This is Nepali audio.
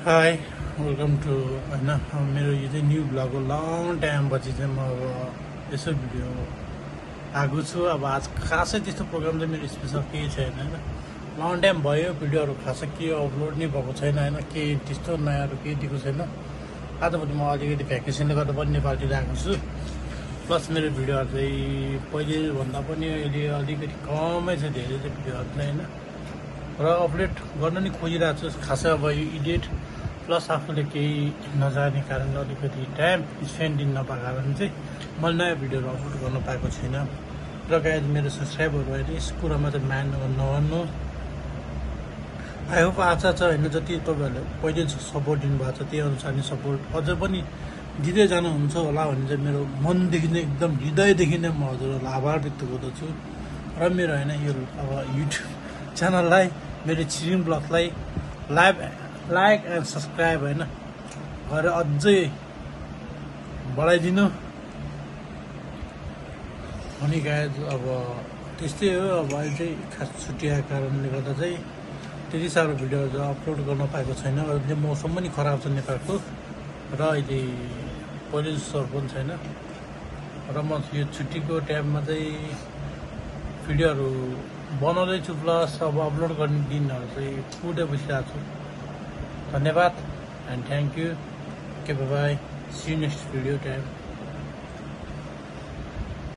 हाई वेलकम टू होइन मेरो यो चाहिँ न्यू ब्लग हो। लङ टाइमपछि चाहिँ म अब यसो भिडियो आएको छु। अब आज खासै त्यस्तो प्रोग्राम चाहिँ मेरो स्पेसल केही छैन होइन। लङ टाइम भयो भिडियोहरू खासै के अपलोड नै भएको छैन होइन। केही त्यस्तो नयाँहरू केही दिएको छैन। आजभोलि म अलिकति भ्याकेसनले गर्दा पनि नेपालतिर आएको छु। प्लस मेरो भिडियोहरू चाहिँ पहिलेभन्दा पनि अहिले अलिकति कमै छ, धेरै चाहिँ भिडियोहरू चाहिँ होइन। र अपलोड गर्न नि खोजिरहेको छु। खासै अब यो एडिट प्लस आफूले केही नजाने कारणले अलिकति टाइम स्पेन्डिङ नपाएको कारण चाहिँ मैले नयाँ भिडियोहरू अपलोड गर्न पाएको छैन। र गाइज मेरो सब्सक्राइबरहरू अहिले यस कुरामा चाहिँ मान्नु नभन्नु। आई होप आशा छ होइन, जति तपाईँहरूले पहिले सपोर्ट दिनुभएको छ त्यही अनुसार नै सपोर्ट अझ पनि दिँदै जानुहुन्छ होला भन्ने चाहिँ मेरो मनदेखि नै एकदम हृदयदेखि नै म हजुरहरूलाई आभार व्यक्त गर्दछु। र मेरो होइन यो अब युट्युब च्यानललाई, मेरो छिरिङ ब्लगलाई लाइक एन्ड सब्सक्राइब होइन गरेर अझै बढाइदिनु। अनि गाइज अब त्यस्तै हो। अब अहिले चाहिँ खास छुट्टी आएको कारणले गर्दा चाहिँ त्यति साह्रो भिडियोहरू चाहिँ अपलोड गर्न पाएको छैन। अहिले मौसम पनि खराब छ नेपालको र अहिले पहिले जस्तो पनि छैन। र म यो छुट्टीको टाइममा चाहिँ भिडियोहरू बनाउँदैछु, प्लस अब अपलोड गर्ने दिनहरू चाहिँ कुदै बसिरहेको छु। धन्यवाद and thank you. Okay bye, see you next video time.